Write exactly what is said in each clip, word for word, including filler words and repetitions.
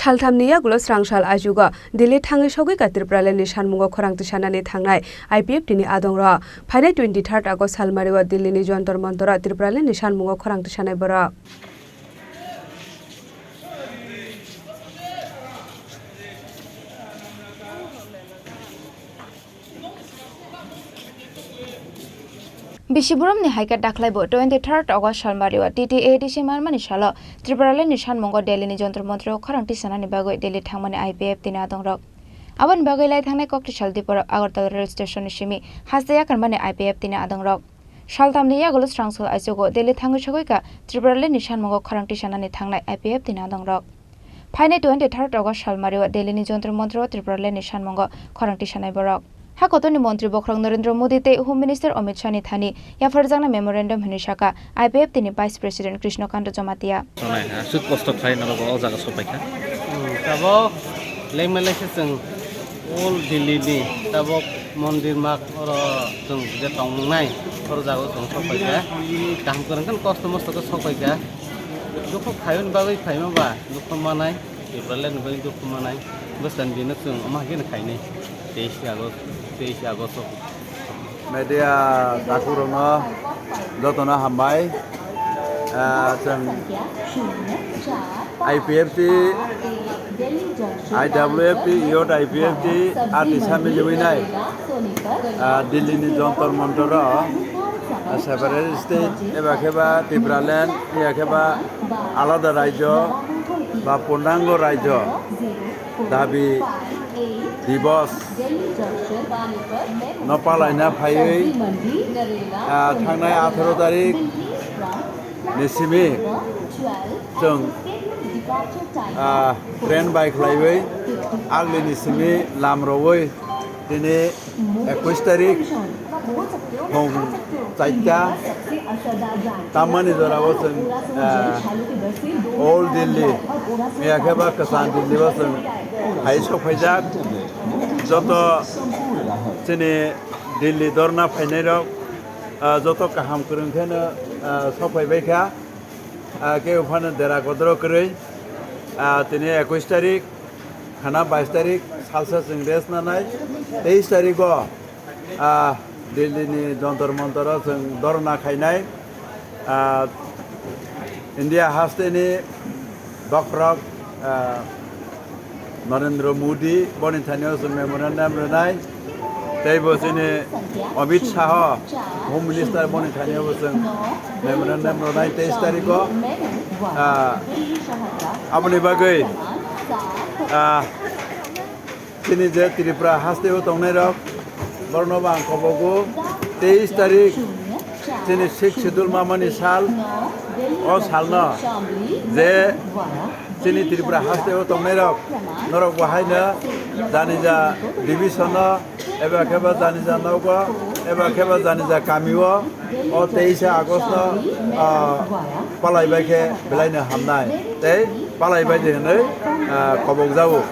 Salthamni yagulo srangsal aichugo Delhi thangwi sogwi ka Tripuraland ni sanmungo khorang tisanani thangnai I P F T ni adongrok. Phainai twenty-third August salmario Delhi ni Jontor Montor o Tripuraland ni sanmungo khorang tisanai borok. Bisi boromni hai khe dakhlaibo twenty-third August salmario T T A D C manmani salo Tripuraland ni sanmungo Delhi ni Jontor Montor o khorang tisanani bagwi Delhi thangmani I P F T ni adongrok. Aboni bagwi lai thangnai kokti sal diporok Agartala rail station ni simi haste yakarmani I P F T ni adongrok. Saltamni yagulo srangsal aichugo Delhi thangwi sogwi ka Tripuraland ni sanmungo khorang tisanani thangnai I P F T ni adongrok. Phainai twenty-third August salmario Delhi ni Jontor Montor o Tripuraland ni sanmungo khorang tisanai borok. Ha kotorni montri bokhorok Narendra Modi tei Home Minister Amit Shah ni thani yapharjaknai memorandum hinwi saka I P F T ni Vice President Krishna Kanta Jamatia. Sonai, ah, sut kosto khlai norok o jaga sopaikha. Hmm, tabok lengma lekhe chwng Old Delhi ni tabok mondir mak oro chwng je tongmung nai, oro jaga o chwng sopaikha. Kaham kwrwng khe kosto mosto khe sopaikha. Dukhu khaiwi bagwi phaima ba dukhu manai, Tripura le nugwi dukhu manai. Bwskan bino chwng omo hai kheno khainai. Teis August, teis August o. Media takhuk rokno jotono hambai. Ah, chwng I P F T, I W F T, Youth I P F T, ah, tisa miljogwi nai. Ah, Delhi ni Jontor Montor o, ah, separate state eba khe ba Tipraland, iya khe ba alada rajyo ba purnango rajyo dabi divos no palaina phaiwi, ah, thangnai atharo tarik ni simi chwng, ah, train bai khlaiwi agli ni simi lam rogwi tini ekwis tarik phung chaita tamani jora o chwng, ah, Old Delhi, iya khe ba kwcham Delhi o chwng hai sok phaijak. Joto chini Delhi dorna phainai rok, ah, joto kaham kwrwng kheno, ah, sok phai bai kha. Ah, kebo phano dera kodro kwrwi, ah, tini ekwis tarik, khana bais tarik, salsa chwng rest nanai. Teis tarik o, ah, Delhi ni Jontor Montor o chwng dorna khainai. Ah, India haste ni bokhorok, ah, Narendra Modi boni thani o chwng memorandum rwnai. Tei bo chini Amit Shah, Home Minister, boni thani o bo chwng memorandum rwnai teis tarik o. Ah, aboni bagwi, ah, chini je Tripura haste o tongnai rok, borno bo ang kobogo teis tarik chini Sixth Schedule mamani sal, o salno je chini Tripura haste o tongnai rok, norok bo haino janija division o, eba khe ba janija nogo, eba khe ba janija kami o, o teis August no, ah, palai bai khe belai no hamnai tei palai bai di hinwi, ah, kobok jago.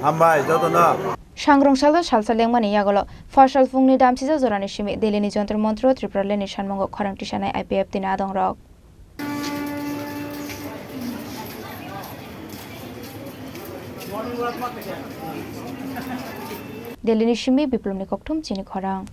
Hambai jotono. Sangrong salo salsa lengmani yagulo phasal phungni damsijak jorani simi Delhi ni Jontor Montor o Tripura le ni sanmungo khorang tisanai I P F T ni adongrok. Delhi ni simi Biplomni kokthum chini khorang.